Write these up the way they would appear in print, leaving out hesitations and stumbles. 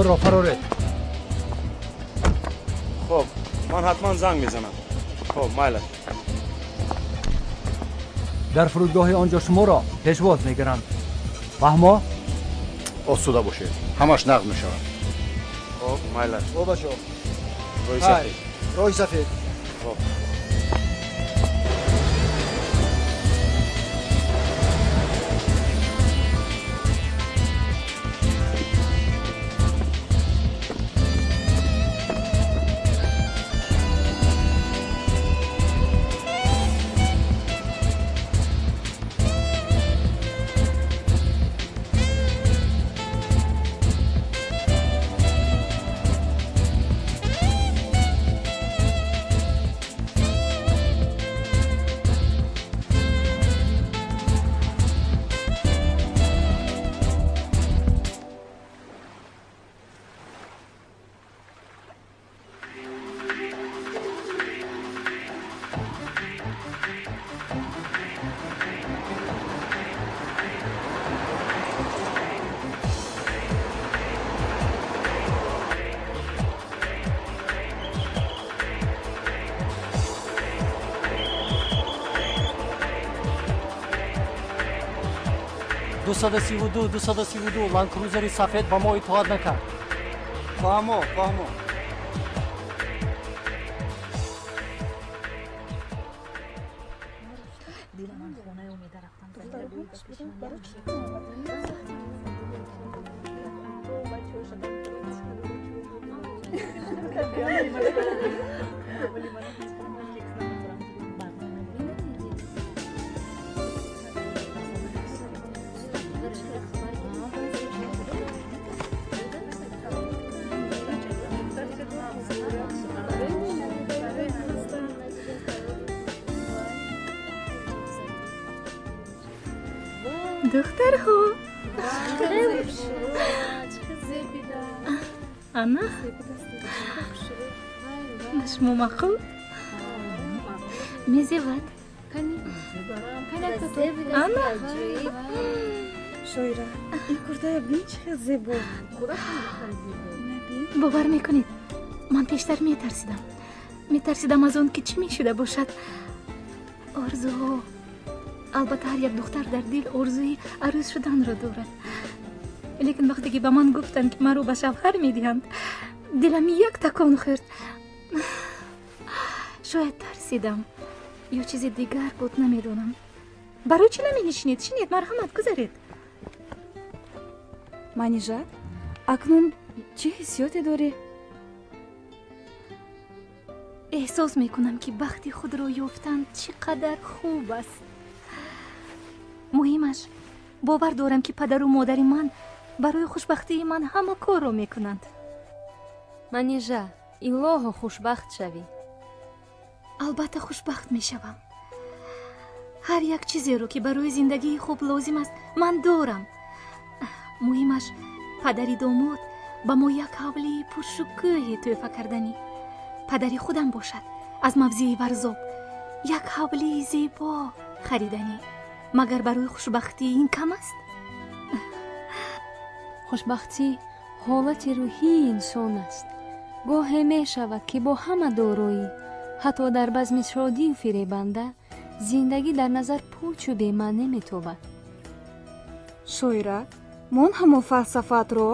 Борро фароред. Хоб, ман ҳатман занг мезанам. Хоб, майлаш. Дар фурудгоҳи он ҷо шуморо пешвоз мегиранд. Фаҳмо? Осуда бошед, ҳамаш нағз мешавад. Хоб, майлаш. Хоб, бачо. Роҳи сафед. Роҳи сафед. Хоб. Ду 232 ландкрузери сафед ба мо итоат накард. Фаҳмо, фаҳмо. Духтарҳо, ана ба шумо маъқул мезебад? Ана Шоира, ин куртая бин чӣ хел зебо. Бовар мекунед, ман пештар метарсидам. Метарсидам аз он ки чӣ мешуда бошад. Орзуҳо. Албатта, ҳар як духтар дар дил орзуи арӯз шуданро дорад. Лекин вақте ки ба ман гуфтанд, ки маро ба шавҳар медиҳанд, дилам як такон хӯрд. Шояд тарсидам ё чизи дигар буд, намедонам. Барои чӣ наменишинед? Шинед, марҳамат, гузаред. Манижа, акнун чӣ ҳиссиёте дорӣ? Эҳсос мекунам, ки бахти худро ёфтан чӣ қадар хуб аст. Муҳимаш, бовар дорам, ки падару модари ман барои хушбахтии ман ҳама корро мекунанд. Манижа, илоҳо хушбахт шавӣ. Албатта, хушбахт мешавам. Ҳар як чизеро, ки барои зиндагии хуб лозим аст, ман дорам. Муҳимаш, падари домод ба мо як ҳавлии пуршукӯҳе тӯҳфа карданӣ. Падари худам бошад, аз мавзеи Варзоб як ҳавлии зебо хариданӣ. Магар барои хушбахтӣ ин кам аст? Хушбахтӣ ҳолати рӯҳии инсон аст. Гоҳе мешавад, ки бо ҳама дороӣ, ҳатто дар базми шодию фиребанда, зиндагӣ дар назар пучу бемаъне метобад. Шоира, мон ҳамон фалсафаатро?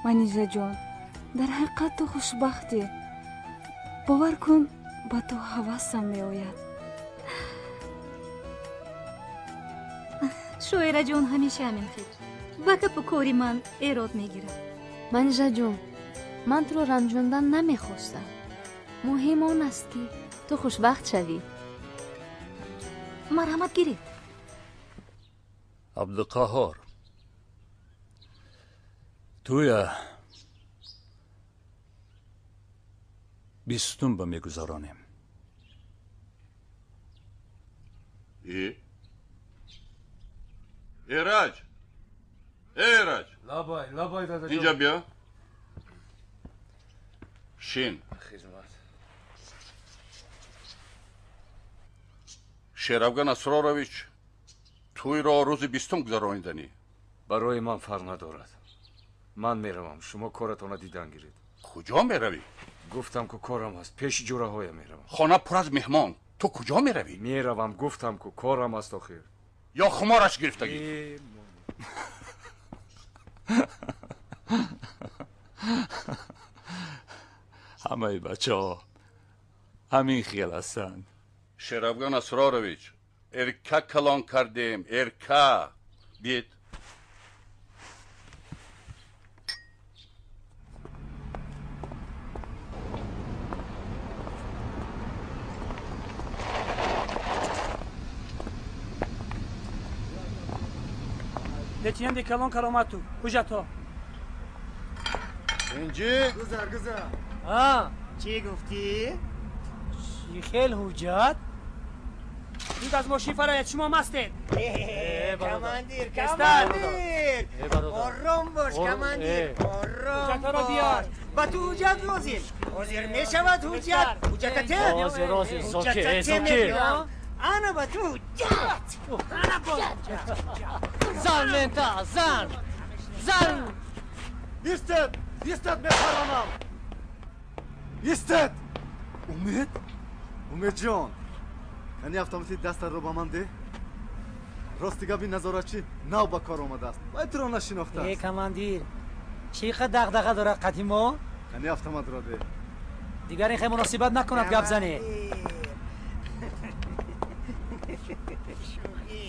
Манижаҷон, дар ҳақиқат ту хушбахтӣ. Бовар кун, ба ту ҳавасам меояд. Шоираҷон ҳамеша ҳамин хел ба гапу кори ман эрод мегирад. Манижаҷон, ман туро ранҷондан намехостам. Муҳим он аст, ки ту хушбахт шавӣ. Марҳамат, гиред. Абдуқаҳор, тӯя 20-ум ба мегузаронем. Эраҷ, Эраҷ, лабай, лабай, дадаҷон. Инҷа биё, шин. Хизмат. Шерафган Асрорович тӯйро рӯзи 20-ум гузарониданӣ. Барои ман фарқ надорад. Ман меравам, шумо коратонро дидан гиред. Куҷо меравӣ? Гуфтам ку корам ҳаст, пеши ҷураҳоя меравам. Хона пур аз меҳмон. Ту куҷо меравӣ? Меравам, гуфтам ку корам аст охир. Ё хумораш гирифтагӣ? Ҳамаи бачаҳо ҳамин хел ҳастанд. Шерафган Асрорович, эрка калон кардем, эрка. Биед. Лейтенанти калон каромату, ҳуҷҷатҳо. Инҷи? Гузар, гузар. А, чӣ гуфтӣ? Чӣ хел ҳуҷҷат? Зуд аз мошин фарояд, шумо мастед. Командир, командир! Ором бош, командир, ором бош. Ба ту ҳуҷҷат лозим. Ҳозир мешавад ҳуҷҷат. Ҳуҷҷата те? Ҳозир, ҳозир, Зокир, Зокир. Ана ба ту ҳуҷҷат. Ана бо. Зан мента, зан! Зан! Истед! Истед, мепаронам! Истед! Умед? Умедҷон! Кани автомати дастатро ба ман деҳ. Рости гап, ин назоратчӣ нав ба кор омадааст. Вай туро нашинохтааст. Э, командир, чӣ қад дағдаға дорад қати мо? Кани автоматро деҳ. Дигар ин хел муносибат накунад гап занӣ. Шӯхӣ,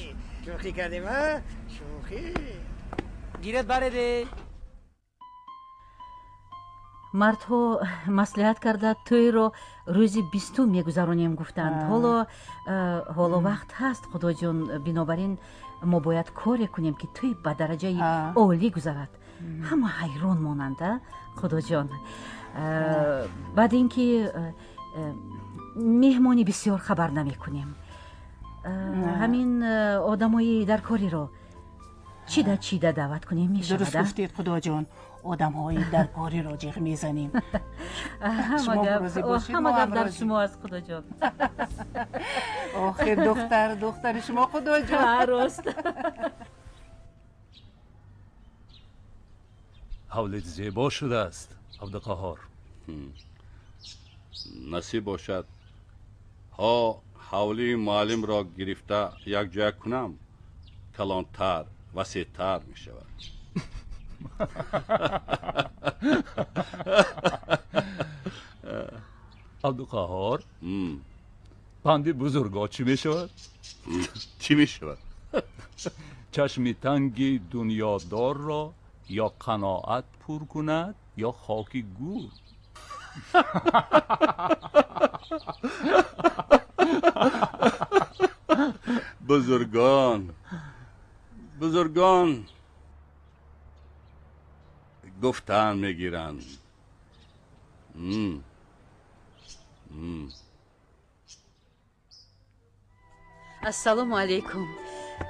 шӯхӣ кардем, а? Шӯхӣ. Гиред бареде. Мардҳо маслиҳат карда тӯйро рӯзи 20 мегузаронем гуфтанд. Ҳоло вақт ҳаст, Худоҷон, бинобар ин мо бояд коре кунем, ки тӯй ба дараҷаи олӣ гузарад. Ҳама ҳайрон монанд, а Худоҷон. Баъд ин ки меҳмони бисёр хабар намекунем. Ҳамин одамои даркориро чида чида даъват кунем мешавад. Дуруст гуфтед, Худоҷон. Одамҳои даркориро ҷиғ мезанем. Ҳама гап дар шумо аст, Худоҷон. Охир духтар, духтари шумо, Худоҷон. Рост. Ҳавлит зебо шудааст, Абдуқаҳор. Насиб бошад, ҳо ҳавлии муаллимро гирифта якҷоя кунам, калонтар, васеътар мешавад. Абдуқаҳор, панди бузургҳо чӣ мешавад? Чӣ мешавад? Чашми танги дунёдорро ё қаноат пур кунад, ё хоки гур. Бузургон, бузургон гуфтан мегиранд. Ассалому алайкум.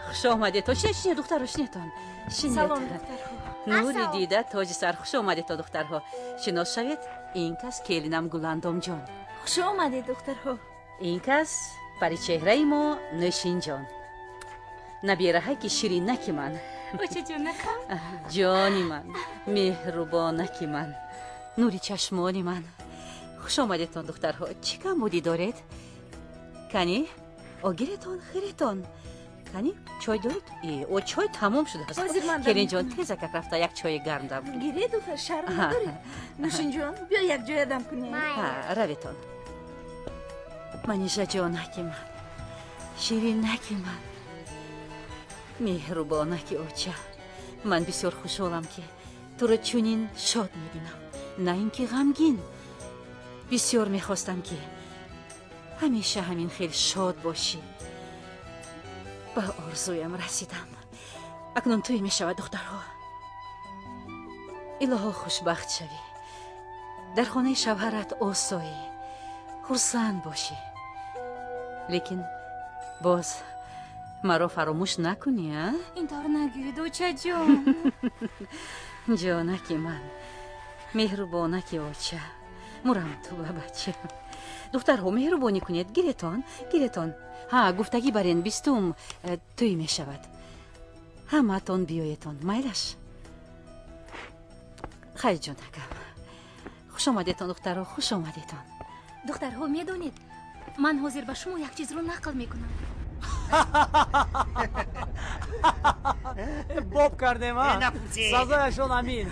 Хуш омадед. Шинед, шинед, духтаро, шинедтон. Шинед. Салом, духтарҳо. Нури дида, тоҷи сар. Хуш омадед, духтарҳо. Шинос шавед, ин кас келинам Гуландомҷон. Хуш омадед, духтарҳо. Ин кас паричеҳраи мо Нӯшинҷон. Набираҳаки ширинаки ман. Очаҷонакам. Ҷони ман, меҳрубонаки ман, нури чашмони ман. Хуш омадедтон, духтарҳо. Чӣ камбудӣ доред? Кани, огиретон, хиретон. Кани, чой доред? О, чой тамом шудааст. Келинҷон, тезакак рафта як чои гарм дам кунед. Гиред, духтар, шарм надоред. Нӯшинҷон, биё якҷоя дам кунем. Раветон. Манижаҷонаки ман, ширинаки ман, меҳрубонаки оча. Ман бисёр хушҳолам, ки туро чунин шод мебинам, на ин ки ғамгин. Бисёр мехостам, ки ҳамеша ҳамин хел шод бошӣ. Ба орзуям расидам. Акнун тӯй мешавад, духтарҳо. Илоҳо, хушбахт шавӣ, дар хонаи шавҳарат осоӣ, хурсанд бошӣ. Лекин боз маро фаромӯш накунӣ, а? Ин тавр нагӯед, очаҷон. Ҷонаки ман, меҳрубонаки оча, мурам ту ба бача. Духтарҳо, меҳрубонӣ кунед, гиретон, гиретон. Ҳа, гуфтагӣ барен, 20 тӯй мешавад. Ҳамаатон биёетон, майлаш. Хайр, ҷонакам, хуш омадетон, духтаро, хуш омадетон. Духтарҳо, медонед, ман ҳозир ба шумо як чизро нақл мекунам. Боб кардем, а? Сазояшон амин.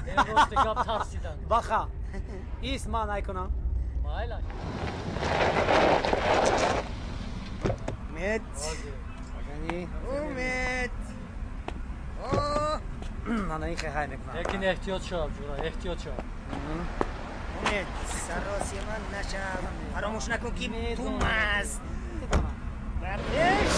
Баха, ис ман айкунам. Умед, Умед. Ана ин хай мекунам. Лекин эҳтиёт шав, ҷура, эҳтиёт шав. Умед, саросима нашав. Фаромӯш накун, ки ту маст. Барпеш.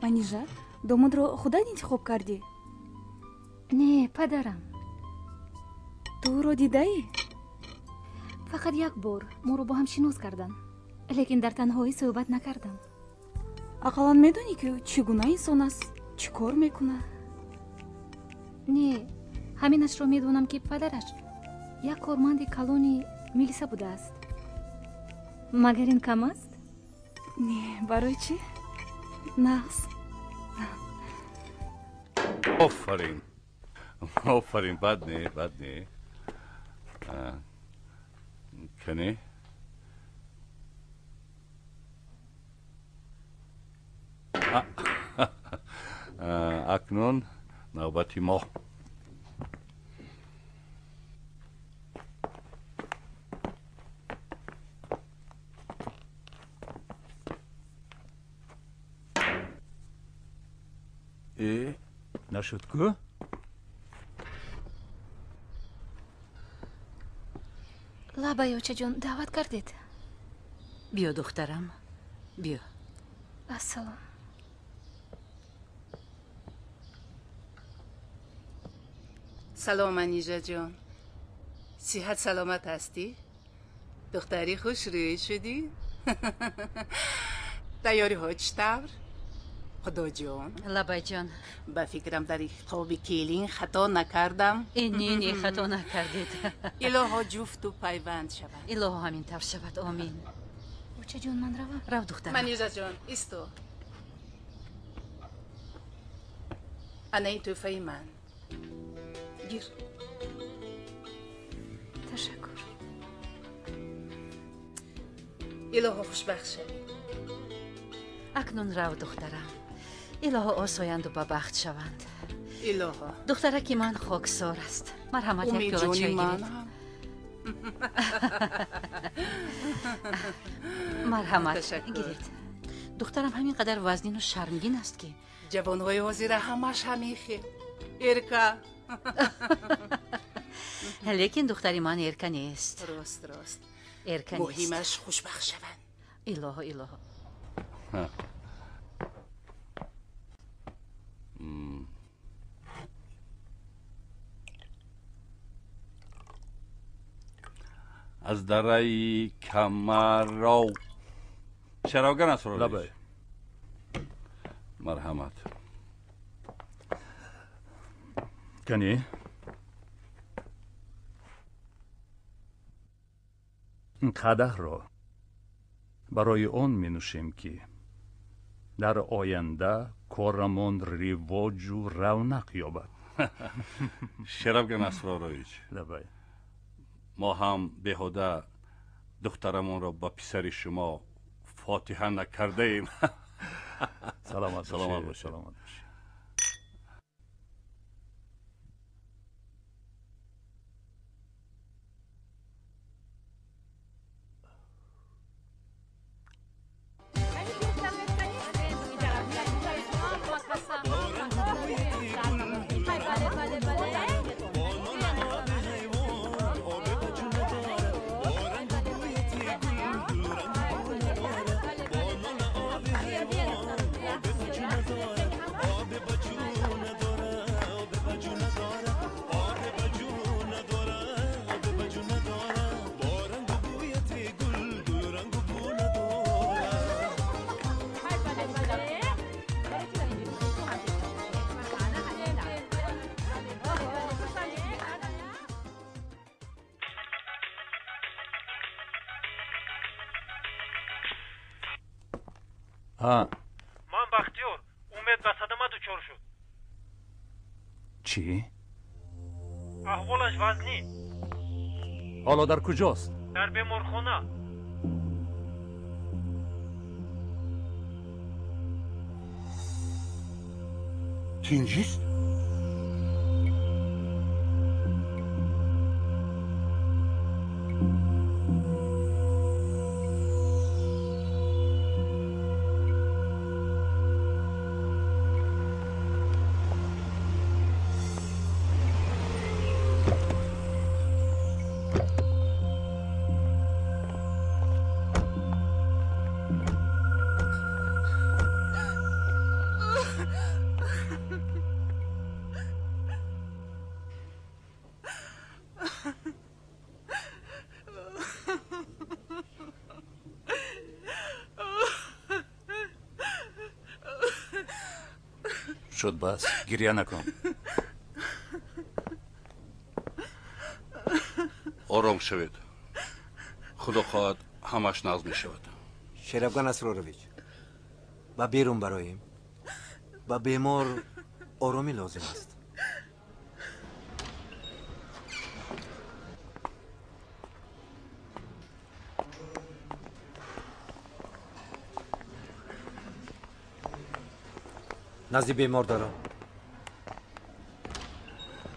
Манижа, домодро худат интихоб кардӣ? Не, падарам. Ту ӯро дидаӣ? Фақат як бор моро бо ҳам шинос карданд, лекин дар танҳоӣ суҳбат накардам. Ақаллан медонӣ, ки чӣ гуна инсон аст, чӣ кор мекунад? Не, ҳаминашро медонам, ки падараш як корманди калони милиса будааст. Магар ин кам аст? Не, барои чӣ? Нағз. Офарин, офарин, бад не, бад не. Кане, акнун навбати мо. Э, нашуд ку? Лабай, очаҷон, даъват кардед? Биё, духтарам, биё. Ассалом. Салом, Манижаҷон, сиҳат саломат ҳастӣ? Духтари хушрӯй шудӣ. Тайёриҳо чӣ тавр, Худоҷон? Лабайҷон. Ба фикрам, дар интихоби келин хато накардам. Не, не, хато накардед. Илоҳо ҷуфту пайванд шаванд. Илоҳо ҳамин тавр шавад, омин. Очаҷон, ман равам. Рав, духтарам. Манижаҷон, исто. Ана ин тӯҳфаи ман, гир. Ташаккур. Илоҳо хушбахт шавӣ. Акнун рав, духтарам. Илоҳо осоянду ба бахт шаванд. Илоҳо. Духтараки ман хоксор аст. Марҳамат, як пиёла чой гиред. Марҳамат, гиред. Духтарам ҳамин қадар вазнину шармгин аст, ки Ҷавонҳои ҳозира ҳамаш ҳамин хел эрка. Лекин духтари ман эрка нест. Рост, рост. Эрка нест. Муҳимаш хушбахт шаванд. Илоҳо, илоҳо. Аз дараи Камаров Шаровган Асроров. Лабай. Марҳамат. Кани, ин қадаҳро барои он менӯшем, ки дар оянда корамон ривоҷу равнақ ёбад. Шарафган Асрорович. Лабай. Мо ҳам беҳуда духтарамонро ба писари шумо фотиҳа накардаем. Саломат. Саломат бошед. Саломат бошед. آب. Ман Бахтиёр. Умед ба садама дучор шуд. Чӣ? Аҳволаш вазнин. Ҳоло дар куҷост? Дар беморхона. Тинҷист? Шуд бас, гирья накун. Ором шавед. Худо хоҳад ҳамаш нағз мешавад. Шерафган Асрорович, ба берун бароем. Ба бемор оромӣ лозим аст. Назди бемор дорам.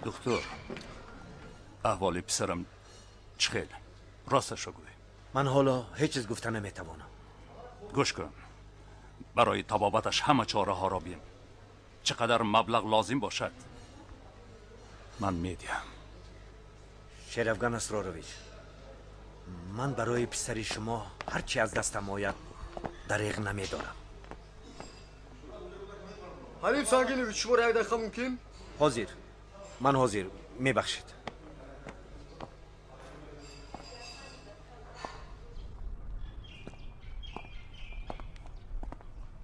Духтур, аҳволи писарам чӣ хел? Росташро гӯй. Ман ҳоло ҳеҷ чиз гуфта наметавонам. Гӯш кун, барои табобаташ ҳама чораҳоро бин. Чӣ қадар маблағ лозим бошад, ман медиҳам. Шерафган Асрорович, ман барои писари шумо ҳар чи аз дастам ояд дареғ намедорам. Ҳалим Сангинович, шуморо як дақиқа мумкин? Ҳозир. Ман ҳозир. Мебахшед.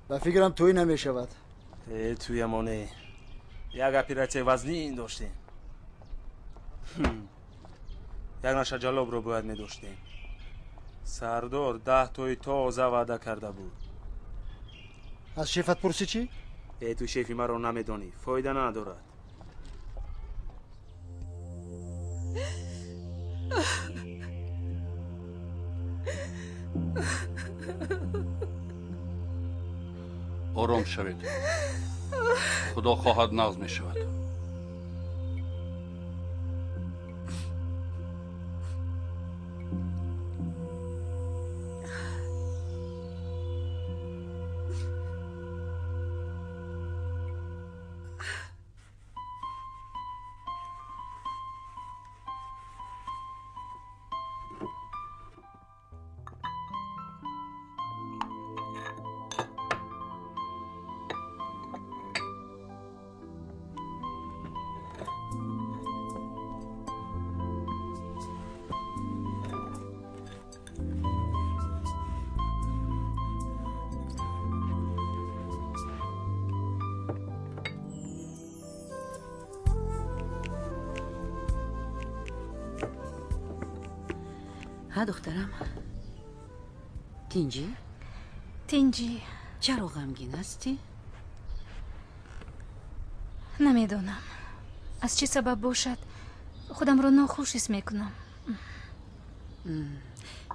Ба фикрам тӯй намешавад. Э, тӯямоне. Як оператсияи вазнин доштем. Як наша ҷалобро бояд медоштем. Сардор 10 тои тоза ваъда карда буд. Аз шефат пурсӣ чӣ? Э, ту шефи маро намедонӣ, фоида надорад. Ором шавед. Худо хоҳад нағз мешавад. Ҳа, духтарам, тинҷӣ? Тинҷӣ. Чаро ғамгин ҳастӣ? Намедонам, аз чӣ сабаб бошад, худамро нохуш ҳис мекунам.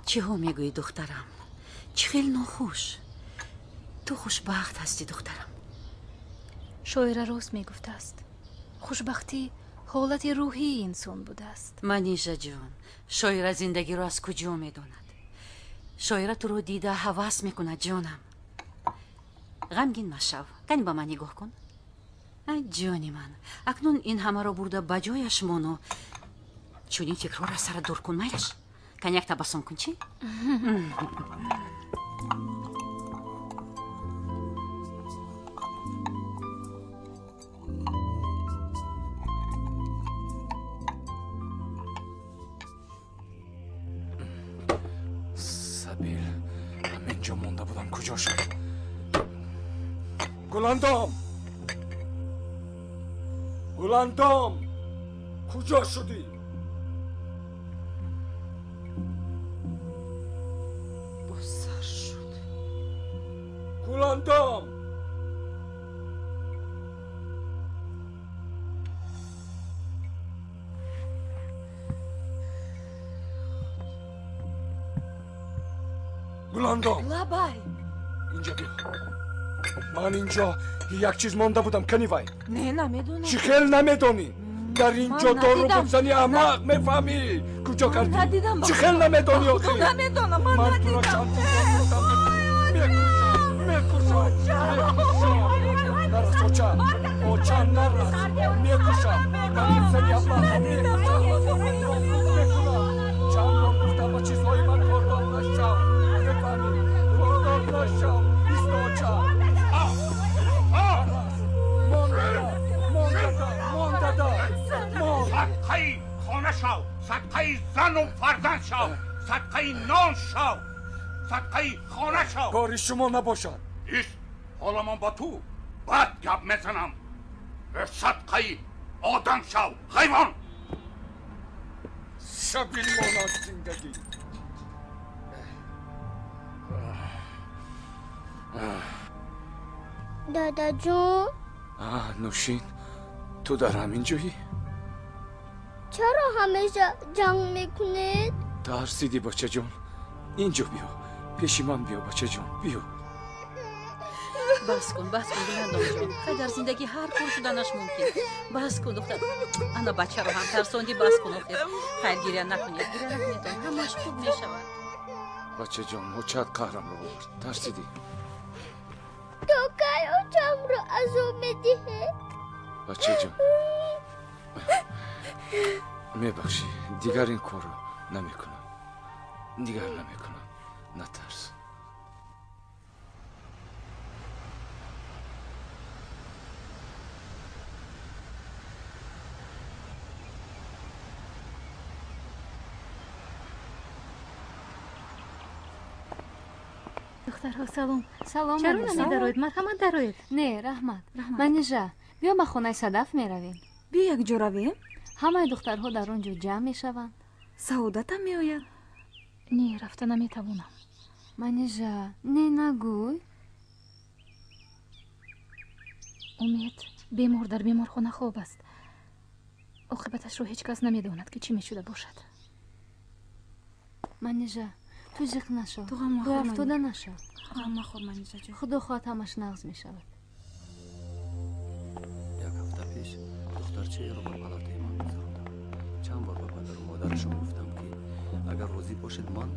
Чиҳо мегӯӣ, духтарам? Чӣ хел нохуш? Ту хушбахт ҳастӣ, духтарам. Шоира рост мегуфтааст. Хушбахтӣ ҳолати рӯҳии инсон будааст. Манижа ҷон, шоира зиндагиро аз куҷо медонад? Шоира туро дида ҳавас мекунад, ҷонам. Ғамгин машав, кани ба ман нигоҳ кун. Ай ҷони ман, акнун ин ҳамаро бурда ба ҷояш мону чунин фикрҳоро аз сарат дур кун, майлаш. Кани як табассум кун, чӣ? Сабил, ҳамин ҷо монда будам, куҷо шуд? Гуландом! Гуландом! Куҷо шудӣ? Босар шуд. Гуландом! Гуландом! Лабай! Инҷа биё. Ман инҷо як чиз монда будам, кани вай? Не, намедонам. Чӣ хел намедонӣ? Дар инҷо дору бузани аҳмақ, мефаҳмӣ? Куҷо кардӣ? Надидам. Чӣ хел намедонӣ охӣ? Намедонам, ман надидам. Мекушам, мекушам. Нарас, оча. Оча, нарас. Мекушам. Дар ин зани аҳмақ мекушам. Мекунам. Чанд бор гуфтам ба чизҳои ман кордор нашав. Мефаҳмӣ? Кордор нашав. Исто, оча. Садқаи хона шав, садқаи зану фарзанд шав, садқаи нон шав, садқаи хона шав. Кори шумо набошад. Ист, ҳоло ман ба ту бад гап мезанам. Садқаи одам шав, ҳайвон! Шабил монад зиндагӣ. Дадаҷон? Нӯшин, ту дар ҳамин ҷоӣ? Чаро ҳамеша ҷанг мекунед? Тарсидӣ, бачаҷон. Инҷо биё, пеши ман биё, бачаҷон, биё. Бас кун, бас кун, Гуландомҷон. Хай, дар зиндагӣ ҳар кор шуданаш мумкин. Бас кун, духтар. Ана бачаро ҳам тарсондӣ, бас кун охир. Хайр, гиря накунед, гиря накунед, ҳамаш хуб мешавад. Бачаҷон, очаат қаҳрамро овард. Тарсидӣ. То кай очамро азоб медиҳед? Бачаҷон, мебахшӣ, дигар ин корро намекунам. Дигар намекунам. Натарс. Духтарҳо, салом. Салом. Чаро намедароед? Марҳамат, дароед. Не, раҳмат. Манижа, биё ба хонаи Садаф меравем. Биё якҷо равем. Ҳамаи духтарҳо дар он ҷо ҷамъ мешаванд. Саодатам меояд. Не, рафта наметавонам. Манижа, не нагӯй. Умед бемор дар беморхона хоб аст. Оқибаташро ҳеҷ кас намедонад, ки чӣ мешуда бошад. Манижа, ту зиқ нашав. Ту ғам махӯр, афтода нашав. Ғам махӯр, Манижаҷон. Худо хоҳад, ҳамаш нағз мешавад. Як ҳафта пеш духтарчаеро ба палатаи ман гузарондам. Чанд бор ба падару модарашон гуфтам, ки агар розӣ бошед, ман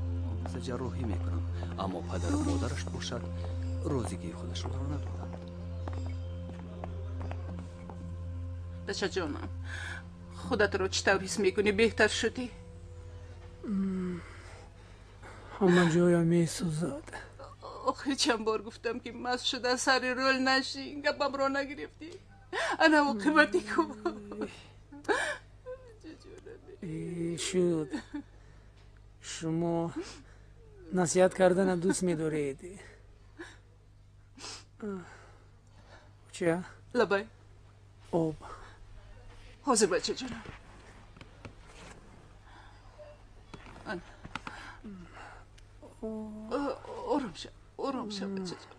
онро ҷарроҳӣ мекунам, аммо падару модараш бошад, розигии худашонро надоданд. Бачаҷонам, худатро чӣ тавр ҳис мекунӣ? Беҳтар шудӣ? Ҳама ҷоя месӯзад. Охир чанд бор гуфтам, ки маст шуда сари рӯл нашӣ, гапамро нагирифтӣ. Ана оқибати ку. Шуд. Шумо насиҳат кардана дӯст медоред. Чия? Лабай. Об. Ҳозир, бачаҷонам. Ором шав, ором шав, бачаҷон.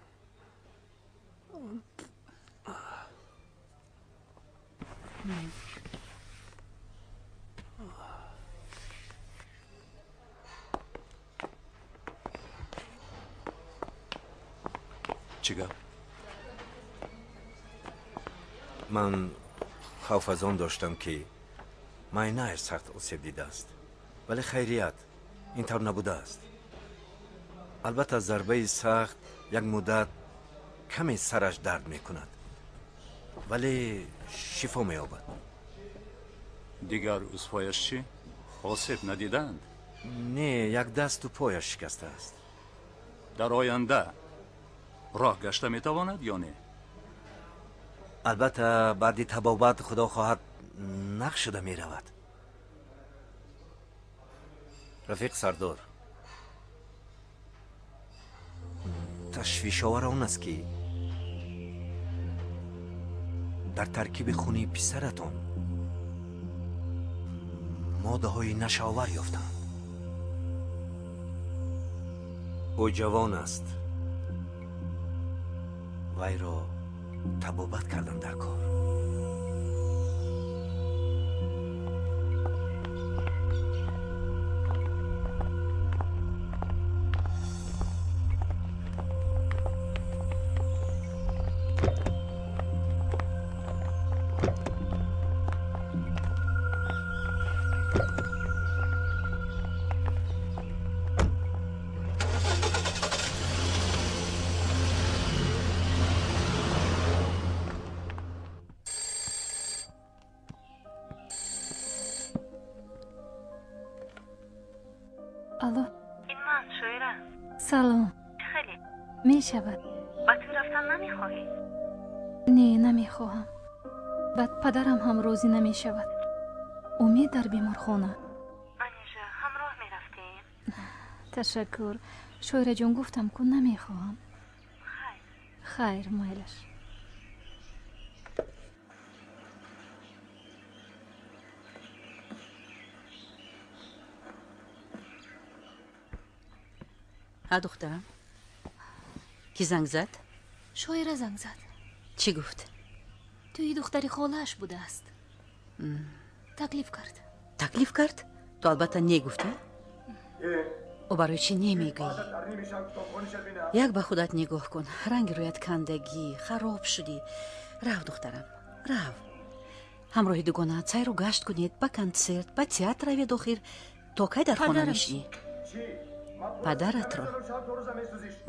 Чӣ гап? Ман хавф аз он доштам, ки майнааш сахт осеб дидааст, вале хайрият, ин тавр набудааст. Албатта, зарбаи сахт як муддат каме сараш дард мекунад, вале шифо меёбад. Дигар узвҳояш чӣ? Осеб надидаанд? Не, як дасту пояш шикастааст. Дар оянда роҳ гашта метавонад ё не? Албатта, баъди табобат, худо хоҳад, нақ шуда меравад. Рафиқ сардор, ташвишовар он аст, ки дар таркиби хуни писаратон моддаҳои нашаовар ёфтанд. Ӯ ҷавон аст. Вайро табобат кардан дар кор. Алло. Ин ман, Шоира. Салом. Чӣ хеле? Мешавад. Ба тӯй рафтан намехоҳӣ? Не, намехоҳам. Баъд падарам ҳам розӣ намешавад. Умед дар беморхона. Анижа, ҳамроҳ мерафтем. Ташаккур. Шоираҷон, гуфтам ку намехоҳам. Хайр. Хайр, майлаш. Ҳа, духтарам, кӣ занг зад? Шоира занг зад. Чӣ гуфт? Тӯи духтари холааш будааст. Таклиф кард. Таклиф кард? Ту албатта не гуфтӣ? Ӯ барои чӣ немегӯӣ? Як ба худат нигоҳ кун, ранги рӯят кандагӣ, хароб шудӣ. Рав, духтарам, рав. Ҳамроҳи дугонаат сайру гашт кунед, ба консерт, ба театр равед. Охир то кай дар хона мешинӣ? Падаратро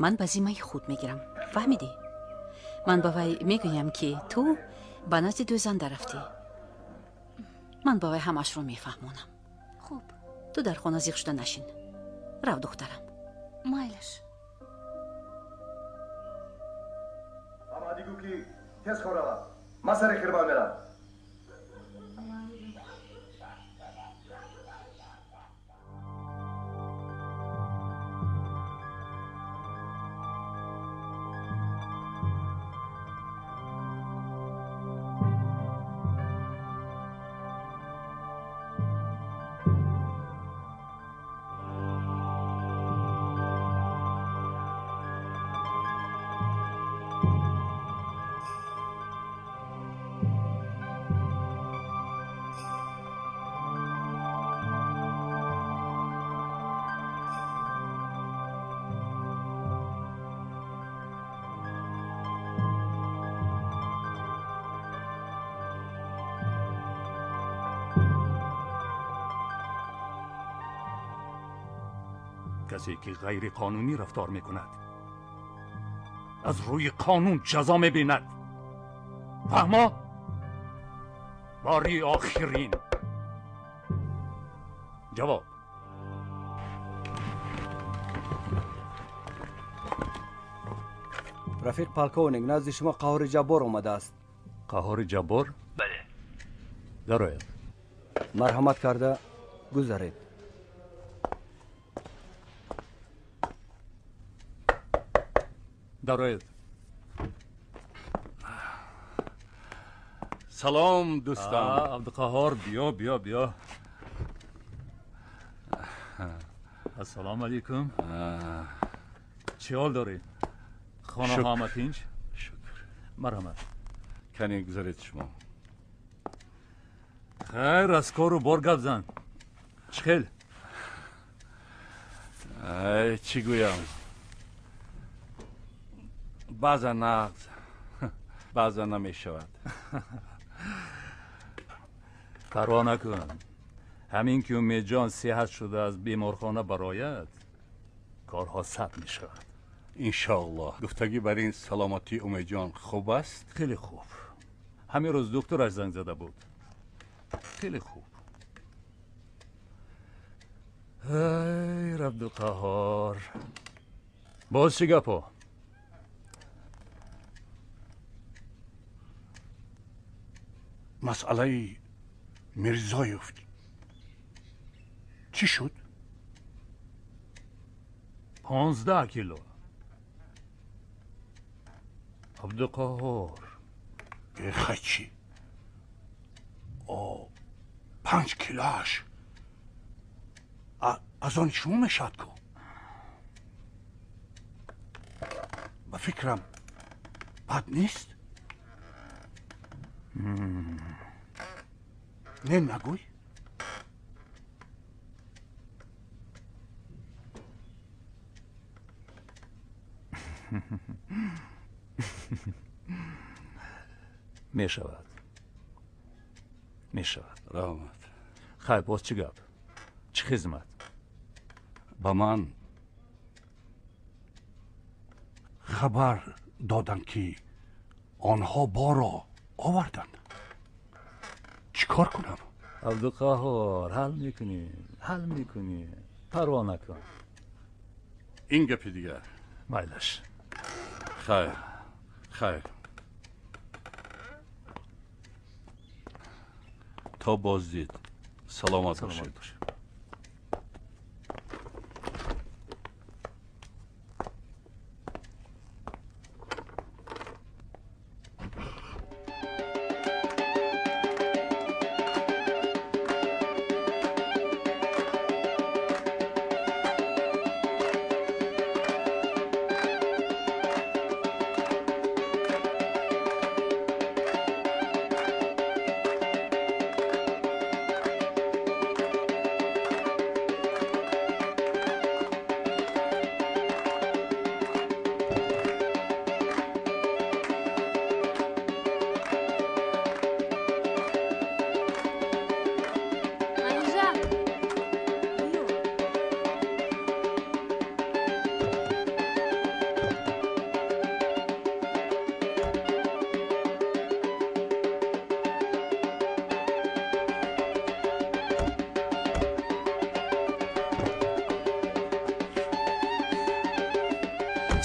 ман ба зиммаи худ мегирам, фаҳмидӣ? Ман ба вай мегӯям, ки ту ба назди дӯзанда рафтӣ. Ман ба вай ҳамаашро мефаҳмонам. Хуб. Ту дар хона зиқ шуда нашин. Рав, духтарам. Майлаш. Амадӣ гӯ, ки тез хор равад, ман сари хирман мерам. Касе ки ғайриқонунӣ рафтор мекунад, аз рӯи қонун ҷазо мебинад. Фаҳмо? Бори охирин ҷавоб. Рафиқ полковник, назди шумо Қаҳори Ҷаббор омадааст. Қаҳори Ҷаббор? Бале. Дарояд. Марҳамат карда гузаред. Дарояд. Салом, дӯстам. Абдуқаҳор, биё, биё, биё. Ассалому алайкум. Чӣ ҳол дорӣ? Хона ҳама тинч? Шукр. Марҳамат. Кане, гузаред шумо. Хайр, аз кору бор гап зан. Чӣ хел? Чӣ гӯям, баъзан нағз, баъзан намешавад. Парво накун. Ҳамин ки Умедҷон сиҳат шуда аз беморхона барояд, корҳо сабт мешавад. Иншоаллоҳ. Гуфтагӣ бар ин, саломатии Умедҷон хуб аст? Хеле хуб. Ҳамин рӯз духтураш занг зада буд. Хеле хуб. Ай, Абдуқаҳор, боз чӣ гапо? Масъалаи Мирзоев чӣ шуд? 15 кило. Абдуқаҳор. Хай, чӣ? 5 килоаш аз они шумо мешавад ку. Ба фикрам, Бад нест? Не, нагӯй. Мешавад, мешавад. Раҳмат. Хайр, боз чӣ гап? Чӣ хизмат? Ба ман хабар доданд, ки онҳо боро оварданд. Чӣ кор кунам? Абдуқаҳҳор, ҳал мекунем, ҳал мекунем, парво накун. Ин гапи дигар. Майлаш. Хайр, хайр. То боздид. Саломат бошед.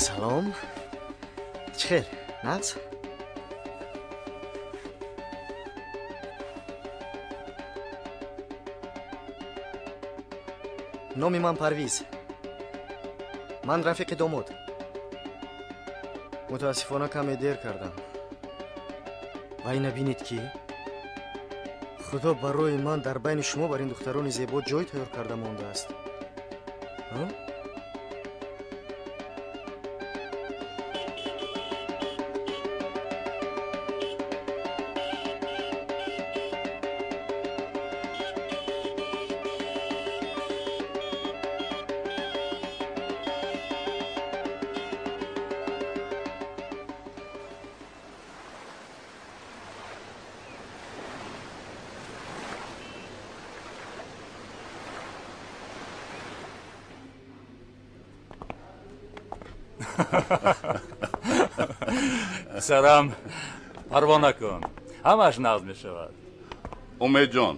Салом. Чӣ хел? Нағз? Номи ман Парвиз. Ман рафиқи домод. Мутаассифона, каме дер кардам. Ва ина бинед, ки Худо барои ман дар байни шумо бар ин духтарони зебо ҷой тайёр карда мондааст. Писарам, парво накун, ҳамааш нағз мешавад. Умедҷон,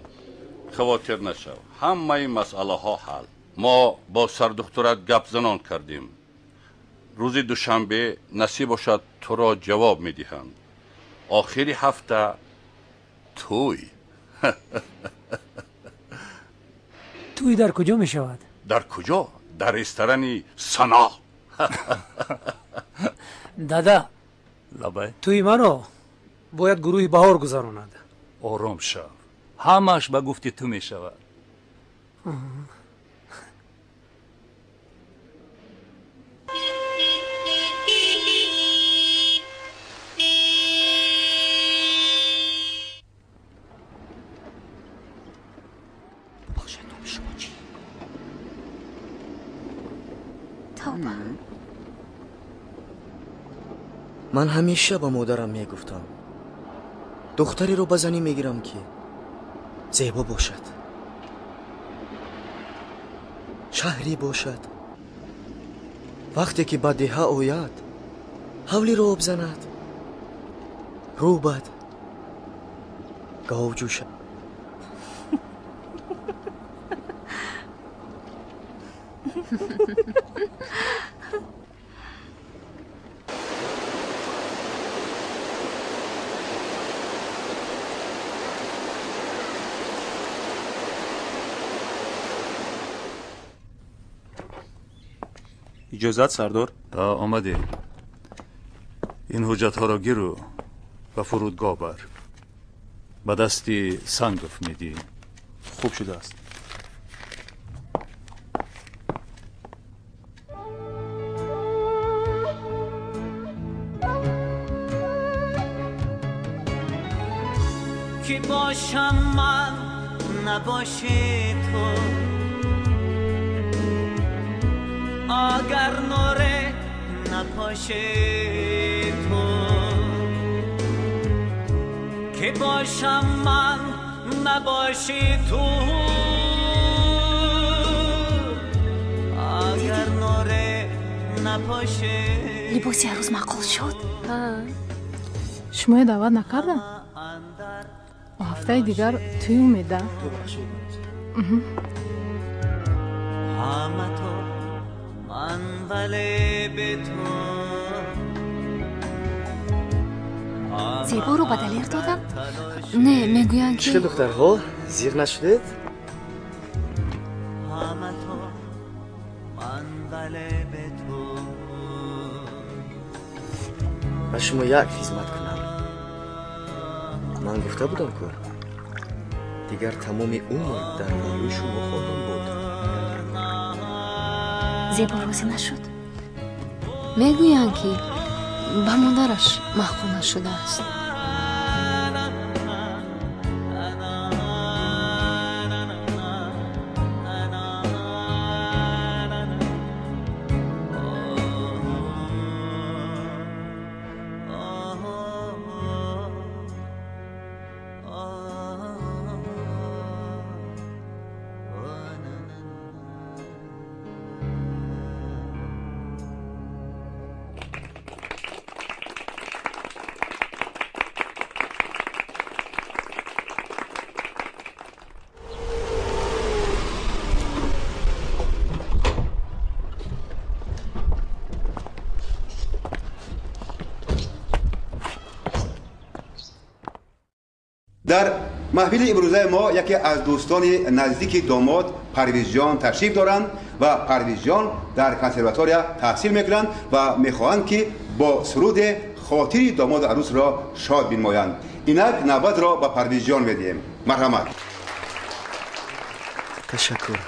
хавотир нашав, ҳамаи масъалаҳо ҳал. Мо бо сардухтурат гапзанон кардем. Рӯзи душанбе насиб бошад, туро ҷавоб медиҳанд. Охири ҳафта тӯй. Тӯй дар куҷо мешавад? Дар куҷо? Дар ресторани Сано. Дада. Лабай. Тӯи маро бояд гурӯҳи Баҳор гузаронад. Ором шав, ҳамааш ба гуфти ту мешавад. Ман ҳамеша ба модарам мегуфтам, духтареро ба занӣ мегирам, ки зебо бошад, шаҳрӣ бошад, вақте ки ба деҳа ояд, ҳавлиро об занад, рӯбад, гов ҷӯшад. Иҷозат, сардор. Омадӣ. Ин ҳуҷҷатҳоро гиру ба фурудгоҳ бар. Ба дасти Сангов медиҳӣ. Хуб шудааст. باشم من نباشی تو، اگر نوره نپاشی تو، که باشم من نباشی تو، اگر نوره نپاشی. لباسی عروس معقول شد؟ شمоя даъват накарда? Ҳафтаи дигар тӯй умеда. ҳама ту ман вале бе ту. Зеборо ба Далер додам? Не, мегӯянд ки Чӣ духтарҳо, зиқ нашудед? ҳама ту ман вале бе ту. Ба шумо як хизмат кунам. Ман гуфта будам ку дигар тамоми умр дар паҳлӯи шумо хоҳам буд. Зебо розӣ нашуд? Мегӯянд ки ба модараш маъқул нашудааст. Дар маҳфили имрӯзаи мо яке аз дӯстони наздики домод Парвизҷон ташриф доранд ва Парвизҷон дар консерватория таҳсил мекунанд ва мехоҳанд ки бо суруде хотири домоду арӯсро шод бинмоянд. Инак навбатро ба Парвизҷон медиҳем. Марҳамат. Ташаккур.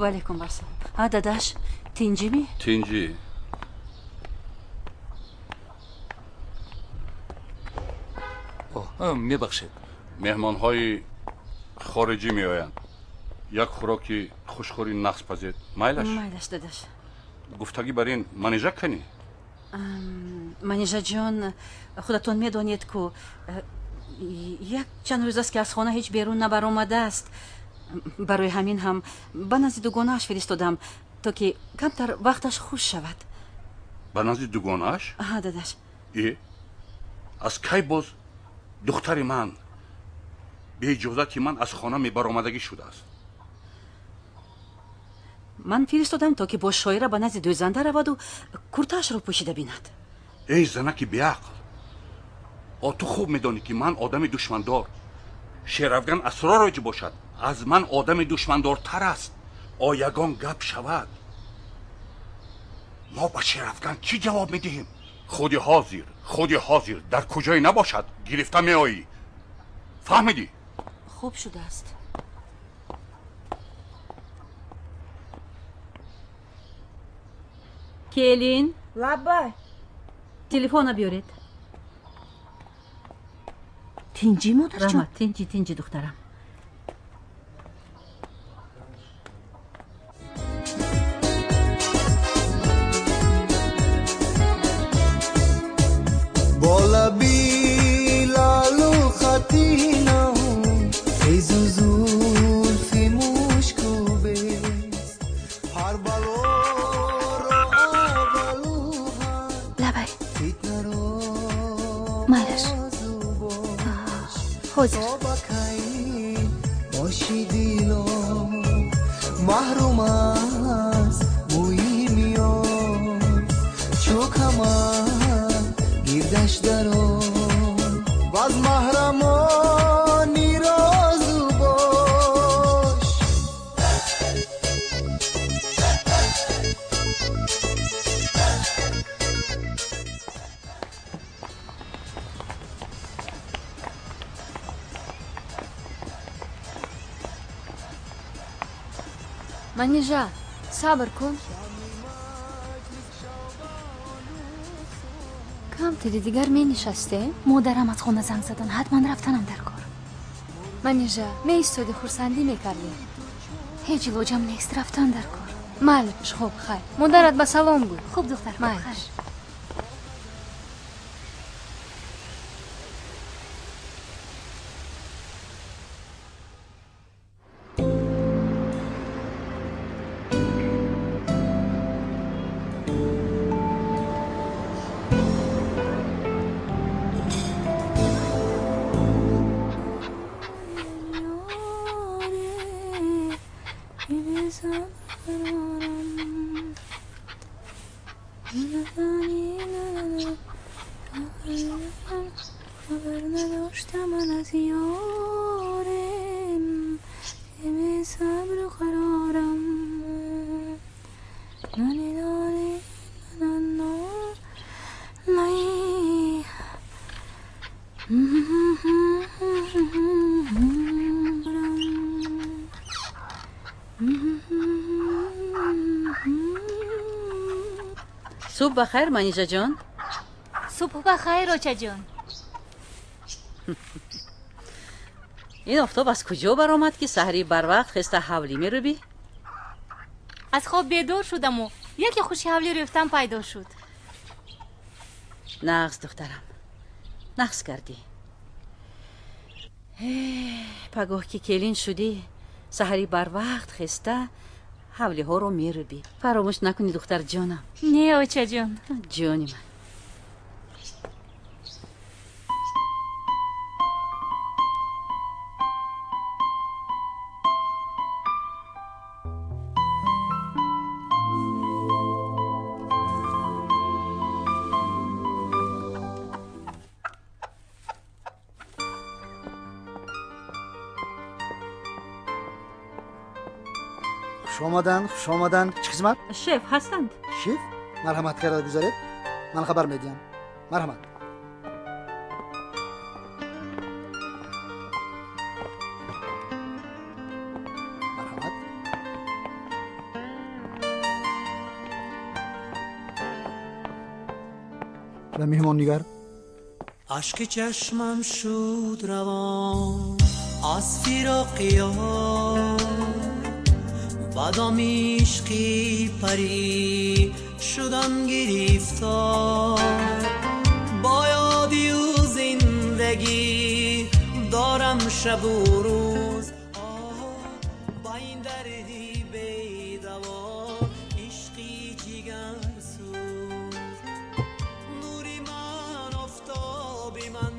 Валейкум ассалом. А, дадаш, тинҷимӣ? Тинҷӣ. Мебахшед. Меҳмонҳои хориҷӣ меоянд. Як хӯроки хушхӯри нақс пазед. Майлаш? Майлаш, дадаш. Гуфтагӣ бар ин Манижа канӣ? Манижаҷон, худатон медонед ку як чанд рӯз аст ки аз хона ҳеҷ берун набаромадааст. Барои ҳамин ҳам ба назди дугонааш фиристодам, то ки камтар вақташ хуш шавад. Ба назди дугонааш? Аҳа, дадаш. Э, аз кай боз духтари ман бе иҷозати ман аз хона мебаромадагӣ шудааст? Ман фиристодам, то ки бо шоира ба назди дӯзанда раваду куртаашро пӯшида бинад. Эй занаки беақл, о ту хуб медонӣ ки ман одами душмандор. Шерафган асророҷ бошад, аз ман одами душмандортар аст. О ягон гап шавад, мо ба Шерафган чӣ ҷавоб медиҳем? Худи ҳозир, худи ҳозир дар куҷое набошад гирифта меоӣ. Фаҳмидӣ? Хуб шудааст. Келин. Лаббай. Телефона биёред. Тинҷӣ, модарҷон? Раҳмат, тинҷӣ, тинҷӣ, духтарам. Бо лаби лолу хатинам физу зулфи мушкубест ҳар балоро аввалу Лабай. Фитнаро. Майлаш. Ҳозир. Боши дило маҳрум аз бӯи миён чу камар гирдаш дарон ваз маҳрамони розу бош. Манижа, сабр кун. Камтари дигар менишастем? Модарам аз хона занг задан, ҳатман рафтанам дар кор. Манижа, меистоди, хурсандӣ мекардем. Ҳеҷ илоҷам нест, рафтан дар кор. Майлаш, хуб, хайр. Модарат ба салом гӯй. Хуб, духтар. Майлаш. Субҳ ба хайр, Манижаҷон. Субҳ ба хайр, очаҷон. Ин офтоб аз куҷо баромад, ки саҳари барвақт хеста ҳавлӣ мерӯбӣ? Аз хоб бедор шудаму яке хуши ҳавлӣ рӯфтан пайдо шуд. Нағз, духтарам, нағз кардӣ. Пагоҳ ки келин шудӣ, саҳари барвақт хеста ҳавлиҳоро мерӯбӣ. Фаромӯш накунӣ, духтарҷонам. Не, очаҷон. Ҷони ман. Хуш омаданд, хуш омаданд. Чӣ хизмат? Шеф ҳастанд? Шеф? Марҳамат карда гузаред. Ман хабар медиҳам. Марҳамат. Марҳамат. Ба меҳмон нигар. Ашки чашмам шуд равон аз фироқи ёр, бадом ишқи парӣ шудам гирифтор. Бо ёди ӯ зиндагӣ дорам шабу рӯз, ба ин дарди бедаво ишқи ҷигарсӯз. Нури ман, офтоби ман,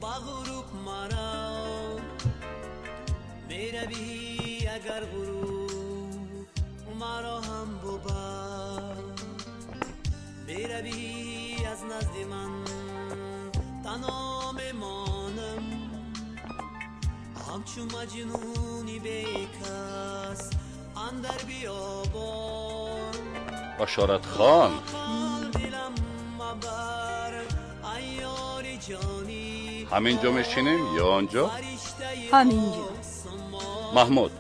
ба ғуруб марав меравӣ, агар ғуруб маро ҳам бубар. Меравӣ аз назди ман, танҳо мемонам, ҳамчун маҷнуни бекас андар биёбон. Башоратхон. Дилам мабар, ай ёри ҷонӣ. Ҳамин ҷо мешинем ё он ҷо? Ҳамин ҷо. Маҳмуд,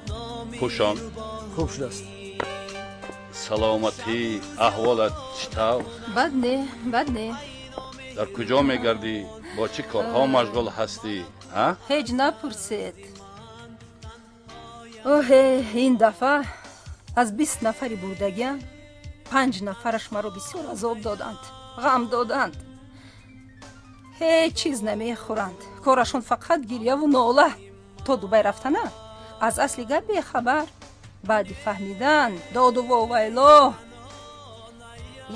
пӯшон. Хуб шудааст. Саломатӣ, аҳволат чӣ тавр? Бад не, бад не. Дар куҷо мегардӣ? Бо чӣ корҳо машғул ҳастӣ? Ҳеҷ напурсед. Оҳе, ин дафъа аз 20 нафари бурдагиам 5 нафараш маро бисёр азоб доданд, ғам доданд. Ҳеҷ чиз намехӯранд, корашон фақат гирьяву нола. То Дубай рафтана аз асли гап бехабар. Баъди фаҳмидан доду вовайло.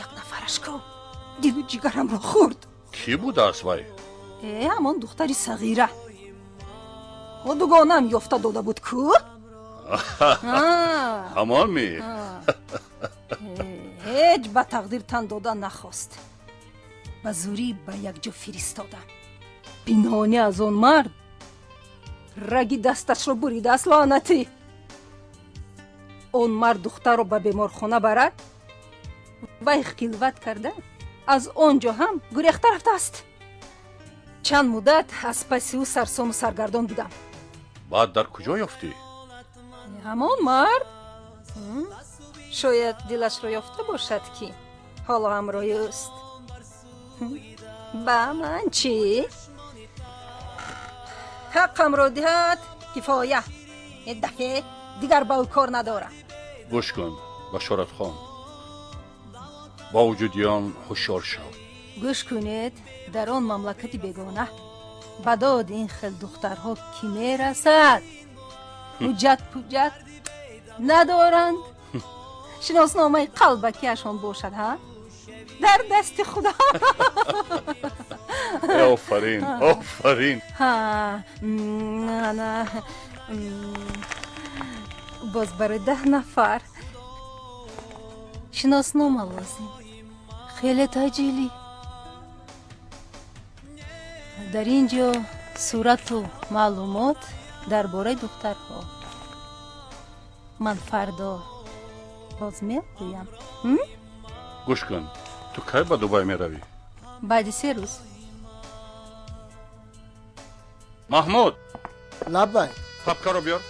Як нафараш ку дилу ҷигарамро хӯрд. Кӣ будааст вай? Ҳамон духтари сағира. О, дугонаам ёфта дода буд ку? Ҳамон ми? Ҳеҷ ба тақдир тан дода нахост. Ба зурӣ ба якҷо фиристодам. Пинҳонӣ аз он мард раги дасташро буридааст, лаънатӣ. Он мард духтарро ба беморхона барад, вай хилват карда аз он ҷо ҳам гурехта рафтааст. Чанд муддат аз паси ӯ сарсону саргардон будам. Баъд дар куҷо ёфтӣ? Ҳамон мард шояд дилашро ёфта бошад, ки ҳоло ҳамроҳи ӯст. Ба ман чӣ? Ҳаққамро диҳад кифоя. Дафъе дигар ба ӯ кор надорам. Гӯш кун, Башоратхон, бо вуҷуди он ҳушёр шав. Гӯш кунед, дар он мамлакати бегона ба доди ин хел духтарҳо кӣ мерасад? Ҳуҷҷат пуҷҷат надоранд. Шиносномаи қалбакиашон бошад, ҳа? Дар дасти худо. Офарин, офарин. Ана боз барои 10 нафар шиноснома лозим. Хеле таъҷилӣ. Дар ин ҷо сурату маълумот дар бораи духтарҳо. Ман фардо боз мегӯям. Гӯш кун, ту кай ба Дубай меравӣ? Баъди 3 рӯз. Маҳмуд! Лаббай. Папкаро биёр.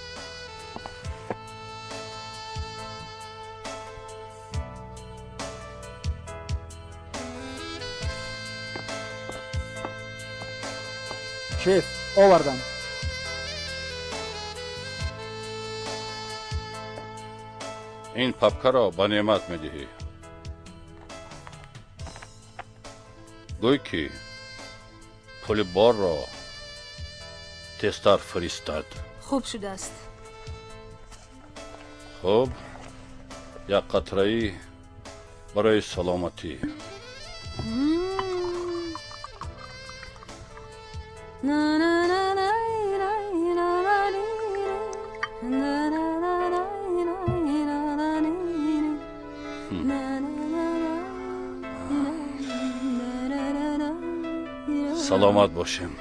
Шеф, овардам. Ин папкаро ба неъмат медиҳӣ. Гӯй ки пули борро тезтар фиристад. Хуб шудааст. Хуб, як қатраи барои саломатӣ. Саломат бошем.